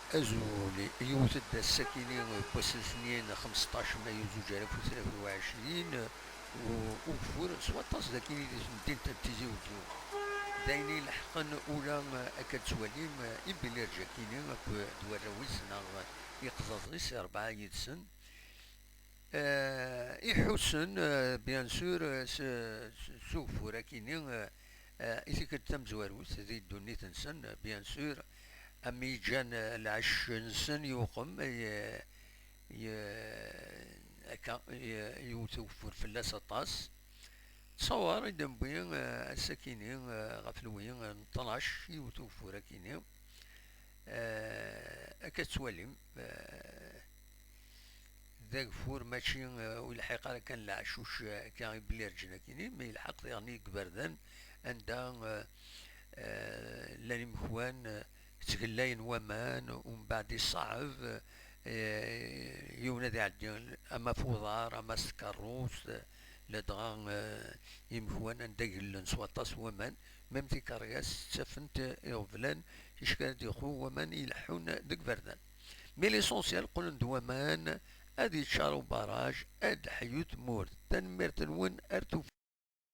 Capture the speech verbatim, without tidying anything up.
Azul, yiwet-d ass-akini n wass n letniyen xmesṭac mayu zuǧ alaf u tlata u ɛecrin, u-, ugeffur s waṭas dagini di temdint n Tizi Wezzu. D ayen ileḥqen ula akka d-tettwalim, ibilirǧ-akini akked warraw-is neɣ iqzaẓ-is, rebɛa yid-sen. Eh, iḥussen, eh, bien sûr, eh, s, s, s ugeffur akini, eh, eh, i tikkelt tamezwarut di ddunit-nsen, eh, bien sûr, am i ǧǧan, eh, lɛecc-nsen yuqem, eh, ye-, akka, ye-, yewwet ugeffur fell-as aṭas. Ttṣawar i d-newwi, eh, ass-akini, eh, ɣef lwi, eh, n ṭnac, yewwet ugeffur akini. Eh, akka tettwalim, eh, d ageffur mačči, eh, ur ilḥiq ara kan leɛcuc, eh, akka ibilirǧen akini, ma ilḥeq diɣen i yiberdan anda, eh, eh, llan imekwan, eh, ttgellayen waman, umbeɛd iṣaɛeb, eh, yiwen ad iɛeddi ama f uḍar, ama s tkeṛṛust, eh, ladɣa, eh, imekwan anda gellen s waṭas n waman, même tikerriyas ttafent iɣeblan, ticki ara d-ixu waman ileḥḥun deg iberdan. Mais l'essentiel, qqlen-d waman, ad yeččar ubaraj, ad d-ḥyu tmurt. Tanemmirt-nwen, ar tufat.